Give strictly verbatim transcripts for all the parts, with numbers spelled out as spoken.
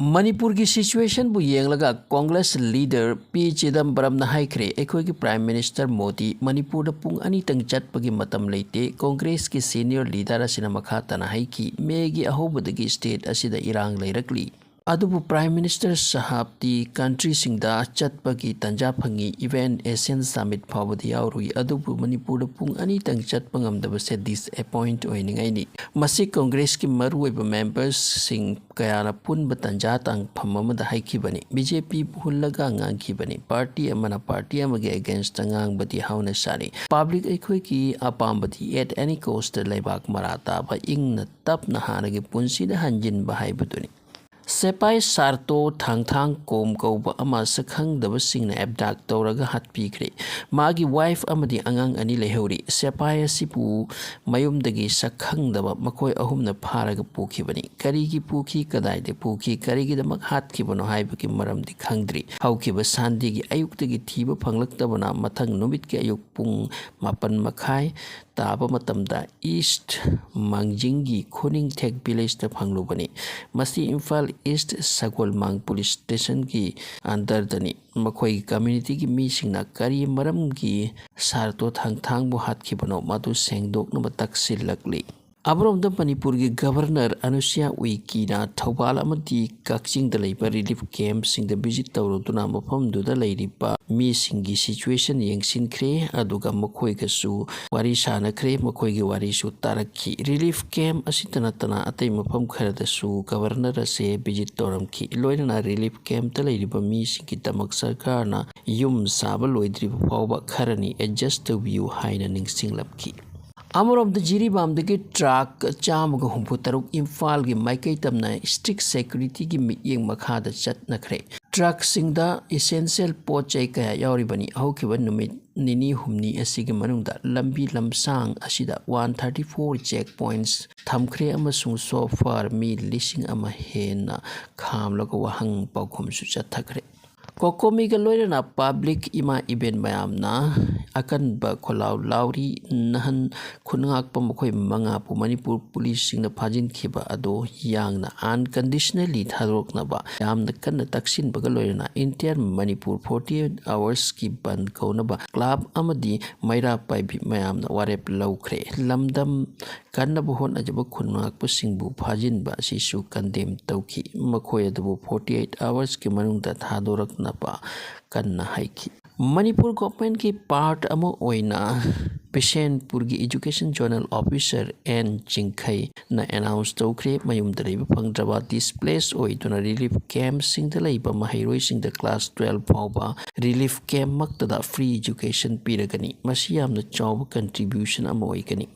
ꯃꯅꯤꯄꯨꯔꯒꯤ situationꯕꯨ ꯌꯦꯡꯂꯒ Congress leader P Chidambaramꯅ ꯍꯥꯏꯈ꯭ꯔꯦ, ꯑꯩꯈꯣꯏꯒꯤ Prime Minister ꯃꯣꯗꯤ ꯃꯅꯤꯄꯨꯔꯗ ꯄꯨꯡ ꯑꯅꯤꯇꯪ ꯆꯠꯄꯒꯤ ꯃꯇꯝ ꯂꯩꯇꯦ꯫ Congressꯀꯤ senior leader ꯑꯁꯤꯅ ꯃꯈꯥ ꯇꯥꯅ ꯍꯥꯏꯈꯤ, Mayꯒꯤ ꯑꯍꯧꯕꯗꯒꯤ state ꯑꯁꯤꯗ ꯏꯔꯥꯡ ꯂꯩꯔꯛꯂꯤ꯫ ꯑꯗꯨꯕꯨ Prime Minister ꯁꯍꯥꯕꯇꯤ countryꯁꯤꯡꯗ ꯆꯠꯄꯒꯤ ꯇꯥꯟꯖꯥ ꯐꯪꯉꯤ, even ASEAN summit ꯐꯥꯎꯕꯗꯤ ꯌꯥꯎꯔꯨꯏ꯫ ꯑꯗꯨꯕꯨ ꯃꯅꯤꯄꯨꯔꯗ ꯄꯨꯡ ꯑꯅꯤꯇꯪ ꯆꯠꯄ ꯉꯝꯗꯕꯁꯦ disappoint ꯑꯣꯏꯅꯤꯡꯉꯥꯏꯅꯤ꯫ ꯃꯁꯤ Congressꯀꯤ ꯃꯔꯨꯑꯣꯏꯕ membersꯁꯤꯡ ꯀꯌꯥꯅ ꯄꯨꯟꯕ ꯇꯥꯟꯖꯥ ꯇꯥꯡꯐꯝ ꯑꯃꯗ ꯍꯥꯏꯈꯤꯕꯅꯤ꯫ BJPꯕꯨ ꯍꯨꯜꯂꯒ ꯉꯥꯡꯈꯤꯕꯅꯤ꯫ Party ꯑꯃꯅ party ꯑꯃꯒꯤ againstꯇ ꯉꯥꯡꯕꯗꯤ ꯍꯧꯅ ꯁꯥꯅꯤ꯫ Public ꯑꯩꯈꯣꯏꯒꯤ ꯑꯄꯥꯝꯕꯗꯤ at any costꯇ ꯂꯩꯕꯥꯛ ꯃꯔꯥ ꯇꯥꯕ, ꯏꯪꯅ ꯇꯞꯅ ꯍꯥꯟꯅꯒꯤ ꯄꯨꯟꯁꯤꯗ ꯍꯟꯖꯤꯟꯕ ꯍꯥꯏꯕꯗꯨꯅꯤ꯫ ꯁꯦꯄꯥꯏ ꯁꯥꯔꯇꯣ ꯊꯥꯡꯊꯥꯡ ꯀꯣꯝ ꯀꯧꯕ ꯑꯃ ꯁꯛꯈꯪꯗꯕꯁꯤꯡꯅ abduct ꯇꯧꯔꯒ ꯍꯥꯠꯄꯤꯈ꯭ꯔꯦ꯫ ꯃꯥꯒꯤ wife ꯑꯃꯗꯤ ꯑꯉꯥꯡ ꯑꯅꯤ ꯂꯩꯍꯧꯔꯤ꯫ ꯁꯦꯄꯥꯏ ꯑꯁꯤꯕꯨ ꯃꯌꯨꯝꯗꯒꯤ ꯁꯛꯈꯪꯗꯕ ꯃꯈꯣꯏ ꯑꯍꯨꯝꯅ ꯐꯥꯔꯒ ꯄꯨꯈꯤꯕꯅꯤ꯫ ꯀꯔꯤꯒꯤ ꯄꯨꯈꯤ, ꯀꯗꯥꯏꯗ ꯄꯨꯈꯤ, ꯀꯔꯤꯒꯤꯗꯃꯛ ꯍꯥꯠꯈꯤꯕꯅꯣ ꯍꯥꯏꯕꯒꯤ ꯃꯔꯝꯗꯤ ꯈꯪꯗ꯭ꯔꯤ꯫ ꯍꯧꯈꯤꯕ Sundayꯒꯤ ꯑꯌꯨꯛꯇꯒꯤ ꯊꯤꯕ ꯐꯪꯂꯛꯇꯕꯅ ꯃꯊꯪ ꯅꯨꯃꯤꯠꯀꯤ ꯑꯌꯨꯛ ꯄꯨꯡ ꯃꯥꯄꯟ ꯃꯈꯥꯏ ꯇꯥꯕ ꯃꯇꯝꯗ East ꯃꯥꯡꯖꯤꯡꯒꯤ ꯈꯨꯅꯤꯡꯊꯦꯛ villageꯇ ꯐꯪꯂꯨꯕꯅꯤ꯫ ꯃꯁꯤ ꯏꯝꯐꯥꯜ East ꯁꯒꯣꯜꯃꯥꯡ police stationꯒꯤ underꯗꯅꯤ꯫ ꯃꯈꯣꯏꯒꯤ communityꯒꯤ ꯃꯤꯁꯤꯡꯅ ꯀꯔꯤ ꯃꯔꯝꯒꯤ ꯁꯥꯔꯇꯣ ꯊꯥꯡꯊꯥꯡꯕꯨ ꯍꯥꯠꯈꯤꯕꯅꯣ, ꯃꯗꯨ ꯁꯦꯡꯗꯣꯛꯅꯕ ꯇꯛꯁꯤꯜꯂꯛꯂꯤ꯫ ꯑꯃꯔꯣꯝꯗ ꯃꯅꯤꯄꯨꯔꯒꯤ Governor ꯑꯅꯨꯁꯨꯏꯌꯥ ꯎꯏꯀꯤꯅ ꯊꯧꯕꯥꯜ ꯑꯃꯗꯤ ꯀꯛꯆꯤꯡꯗ ꯂꯩꯕ relief campꯁꯤꯡꯗ visit ꯇꯧꯔꯨꯗꯨꯅ ꯃꯐꯝꯗꯨꯗ ꯂꯩꯔꯤꯕ ꯃꯤꯁꯤꯡꯒꯤ situation ꯌꯦꯡꯁꯤꯟꯈ꯭ꯔꯦ, ꯑꯗꯨꯒ ꯃꯈꯣꯏꯒꯁꯨ ꯋꯥꯔꯤ ꯁꯥꯅꯈ꯭ꯔꯦ, ꯃꯈꯣꯏꯒꯤ ꯋꯥꯔꯤꯁꯨ ꯇꯥꯔꯛꯈꯤ꯫ Relief camp ꯑꯁꯤꯇ ꯅꯠꯇꯅ ꯑꯇꯩ ꯃꯐꯝ ꯈꯔꯗꯁꯨ Governor ꯑꯁꯦ visit ꯇꯧꯔꯝꯈꯤ꯫ ꯂꯣꯏꯅꯅ relief campꯇ ꯂꯩꯔꯤꯕ ꯃꯤꯁꯤꯡꯒꯤꯗꯃꯛ ꯁꯔꯀꯥꯔꯅ ꯌꯨꯝ ꯁꯥꯕ ꯂꯣꯏꯗ꯭ꯔꯤꯕ ꯐꯥꯎꯕ ꯈꯔꯅꯤ adjust ꯇꯧꯕꯤꯌꯨ ꯍꯥꯏꯅ ꯅꯤꯡꯁꯤꯡꯂꯝꯈꯤ꯫ ꯑꯃꯔꯣꯝꯗ ꯖꯤꯔꯤꯕꯥꯝꯗꯒꯤ truck ꯆꯥꯝꯃꯒ ꯍꯨꯝꯐꯨ ꯇꯔꯨꯛ ꯏꯝꯐꯥꯜꯒꯤ ꯃꯥꯏꯀꯩ ꯇꯝꯅ strict securityꯒꯤ ꯃꯤꯠꯌꯦꯡ ꯃꯈꯥꯗ ꯆꯠꯅꯈ꯭ꯔꯦ꯫ Truckꯁꯤꯡꯗ essential ꯄꯣꯠ ꯆꯩ ꯀꯌꯥ ꯌꯥꯎꯔꯤꯕꯅꯤ꯫ ꯍꯧꯈꯤꯕ ꯅꯨꯃꯤꯠ ꯅꯤꯅꯤ ꯍꯨꯝꯅꯤ ꯑꯁꯤꯒꯤ ꯃꯅꯨꯡꯗ ꯂꯝꯕꯤ ꯂꯝꯁꯥꯡ ꯑꯁꯤꯗ one thirty four check points ꯊꯝꯈ꯭ꯔꯦ ꯑꯃꯁꯨꯡ so far ꯃꯤ ꯂꯤꯁꯤꯡ ꯑꯃ ꯍꯦꯟꯅ ꯈꯥꯝꯂꯒ ꯋꯥꯍꯪ ꯄꯥꯎꯈꯨꯝꯁꯨ ꯆꯠꯊꯈ꯭ꯔꯦ꯫ ꯀꯣꯀꯣꯃꯤꯒ ꯂꯣꯏꯅꯅ ꯄꯕ꯭ꯂꯤꯛ ꯏꯃꯥ ꯏꯕꯦꯟ ꯃꯌꯥꯝꯅ ꯑꯀꯟꯕ ꯈꯣꯜꯂꯥꯎ ꯂꯥꯎꯔꯤ꯫ ꯅꯍꯥꯟ ꯈꯨꯟꯉꯥꯛꯄ ꯃꯈꯣꯏ ꯃꯉꯥꯕꯨ ꯃꯅꯤꯄꯨꯔ ꯄꯨꯂꯤꯁꯁꯤꯡꯅ ꯐꯥꯖꯤꯟꯈꯤꯕ ꯑꯗꯣ ꯌꯥꯡꯅ ꯑꯟꯀꯟꯗꯤꯁꯅꯦꯜꯂꯤ ꯊꯥꯗꯣꯔꯛꯅꯕ ꯌꯥꯝꯅ ꯀꯟꯅ ꯇꯛꯁꯤꯟꯕꯒ ꯂꯣꯏꯅꯅ ꯏꯟꯇꯤꯌꯥꯔ ꯃꯅꯤꯄꯨꯔ ꯐꯣꯔꯇꯤ ꯑꯩꯠ ꯑꯋꯥꯔꯁꯀꯤ ꯕꯟ ꯀꯧꯅꯕ ꯀ꯭ꯂꯕ ꯑꯃꯗꯤ ꯃꯩꯔꯥ ꯄꯥꯏꯕꯤ ꯃꯌꯥꯝꯅ ꯋꯥꯔꯦꯞ ꯂꯧꯈ꯭ꯔꯦ꯫ ꯂꯝꯗꯝ ꯀꯟꯅꯕ ꯍꯣꯠꯅꯖꯕ ꯈꯨꯟꯉꯥꯛꯄꯁꯤꯡꯕꯨ ꯐꯥꯖꯤꯟꯕ ꯑꯁꯤꯁꯨ ꯀꯟꯗꯦꯝ ꯇꯧꯈꯤ꯫ ꯃꯈꯣꯏ ꯑꯗꯨꯕꯨ ꯐꯣꯔꯇꯤ ꯑꯩꯠ ꯑꯋꯥꯔꯁꯀꯤ ꯃꯅꯨꯡꯗ ꯊꯥꯗꯣꯔꯛꯅꯕ ꯀꯟꯅ ꯍꯥꯏꯈꯤ꯫ ꯃꯅꯤꯄꯨꯔ ꯒꯣꯚꯔꯟꯃꯦꯟꯠꯀꯤ ꯄꯥꯔꯠ ꯑꯃ ꯑꯣꯏꯅ ꯕꯤꯁꯦꯟꯄꯨꯔꯒꯤ ꯏꯖꯨꯀꯦꯁꯟ ꯖꯣꯅꯦꯜ ꯑꯣꯐꯤꯁꯔ ꯑꯦꯟ ꯆꯤꯡꯈꯩꯅ ꯑꯦꯅꯥꯎꯟꯁ ꯇꯧꯈ꯭ꯔꯦ, ꯃꯌꯨꯝꯗ ꯂꯩꯕ ꯐꯪꯗ꯭ꯔꯕ, ꯗꯤꯁꯄ꯭ꯂꯦꯁ ꯑꯣꯏꯗꯨꯅ ꯔꯤꯂꯤꯐ ꯀꯦꯝꯞꯁꯤꯡꯗ ꯂꯩꯕ ꯃꯍꯩꯔꯣꯏꯁꯤꯡꯗ ꯀ꯭ꯂꯥꯁ ꯇꯨꯋꯦꯜꯐ ꯐꯥꯎꯕ ꯔꯤꯂꯤꯐ ꯀꯦꯝꯞꯃꯛꯇꯗ ꯐ꯭ꯔꯤ ꯏꯖꯨꯀꯦꯁꯟ ꯄꯤꯔꯒꯅꯤ꯫ ꯃꯁꯤ ꯌꯥꯝꯅ ꯆꯥꯎꯕ ꯀꯟꯇ꯭ꯔꯤꯕ꯭ꯌꯨꯁꯟ ꯑꯃ ꯑꯣꯏꯒꯅꯤ꯫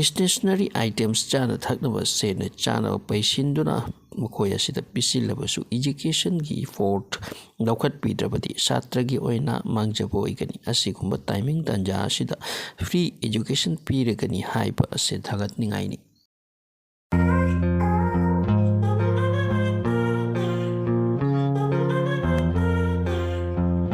ꯁ꯭ꯇꯦꯁꯅꯔꯤ ꯑꯥꯏꯇꯦꯝꯁ, ꯆꯥꯅ ꯊꯛꯅꯕ, ꯁꯦꯠꯅ ꯆꯥꯅꯕ ꯄꯩꯁꯤꯟꯗꯨꯅ ꯃꯈꯣꯏ ꯑꯁꯤꯗ ꯄꯤꯁꯤꯜꯂꯕꯁꯨ ꯏꯖꯨꯀꯦꯁꯟꯒꯤ ꯏꯐꯣꯔꯠ ꯂꯧꯈꯠꯄꯤꯗ꯭ꯔꯕꯗꯤ ꯁꯥꯇ꯭ꯔꯒꯤ ꯑꯣꯏꯅ ꯃꯥꯡꯖꯕ ꯑꯣꯏꯒꯅꯤ꯫ ꯑꯁꯤꯒꯨꯝꯕ ꯇꯥꯏꯃꯤꯡ ꯇꯥꯟꯖꯥ ꯑꯁꯤꯗ ꯐ꯭ꯔꯤ ꯏꯖꯨꯀꯦꯁꯟ ꯄꯤꯔꯒꯅꯤ ꯍꯥꯏꯕ ꯑꯁꯤ ꯊꯥꯒꯠꯅꯤꯡꯉꯥꯏꯅꯤ꯫